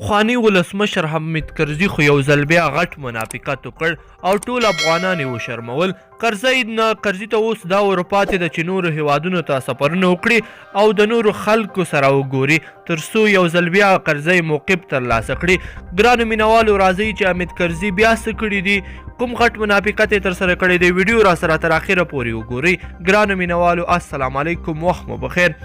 پخواني ولسمشر حامد کرزي خو یو ځل بیا غټ منافقت وکړ او ټول افغانان یې وشرمول. کرزی نه کرزي ته اوس دا ورپاتې ده چې نورو هیوادونو ته سفرونه وکړي او د نورو خلکو سره وګوري تر څو یو ځل بیا کرزی موقف ترلاسه کړي. ګرانو مینوالو، راځئ چې حامد کرزي بیا څه کړي دي، کوم غټ منافقت یې ترسره کړی دی، ویډیو راسره تر اخره پورې وګورئ. ګرانو مینوالو، السلام علیکم، وخت مو بخیر.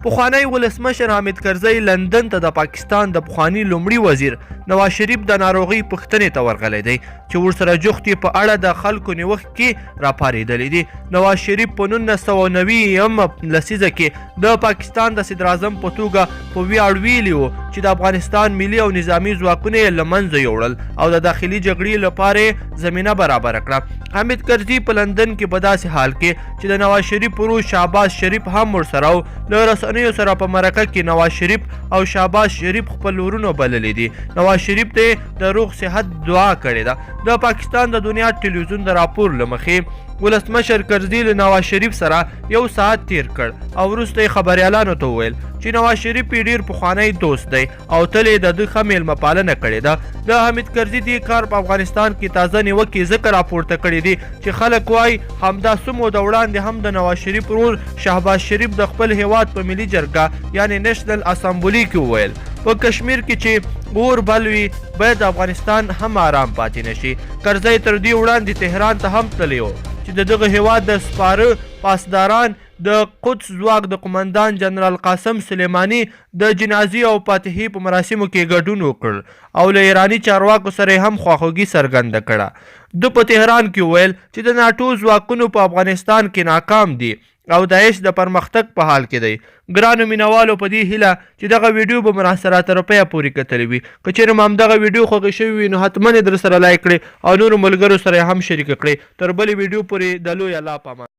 پخوانی ولسمشر حامد کرزی لندن ته د پاکستان د پخواني لومړي وزیر نواز شریف د ناروغۍ پوښتنې ته ورغلی دی چې ورسره جوخت یې په اړه د خلکو نیوکې راپارېدلې دي. نواز شریف په 1990 لسیزه کې د پاکستان د صدراعظم په توګه په ویاړ ویلي و چې د افغانستان ملي او نظامي ځواکونه یې له منځه یوړل او د داخلي جګړې لپاره یې زمینه برابره کړه. حامد کرزي په لندن کې په داسې حال کې چې د نواز شریف ورور شهباز شریف هم ورسره و، له رسنیو سره په مرکه کې نواز شریف او شهباز شریف خپل ورونه بللي دي. نواز شریف ته یې د روغ صحت دعا کړې ده. د پاکستان د دنیا ټلویزیون د راپور له مخې، ولسمشر کرزي له نواز شریف سره یو ساعت تیر کړ او وروسته یې خبریالانو ته وویل چې نواز شریف یې ډیر پخوانی دوست دی او تل یې د ده ښه مېلمه پالنه کړې ده. د حامد کرزي دې کار په افغانستان کې تازه نیوکې ځکه راپورته کړې دي چې خلک وايي همدا څه موده وړاندې هم د نواز شریف ورور شهباز شریف د خپل هېواد په ملي جرګه یعنې نېشنل اسمبلي کې وویل، په کشمیر کې چې اور بل وي باید افغانستان هم آرام پاتې نه شي. کرزی تر دې وړاندې تهران ته هم تللی و چې د دغه هېواد د سپاره پاسداران د قدس ځواک د قومندان جنرال قاسم سلیماني د جنازې او فاتحې په مراسمو کې ګډون وکړ او له ایراني چارواکو سره یې هم خواخوږي څرګنده کړه. ده په تهران کې وویل چې د ناټو ځواکونو په افغانستان کې ناکام دي او داعش د پرمختګ په حال کې دی. ګرانو مینوالو، په دې هیله چې دغه ویډیو به مو راسره تر پایه پورې کتلې وي. که چېرې مو همدغه ویډیو خوښه شوې وي نو حتما یې درسره لایک کړئ او نورو ملګرو سره یې هم شریکه کړئ. تر بلې ویډیو پورې د لوی الله په امان.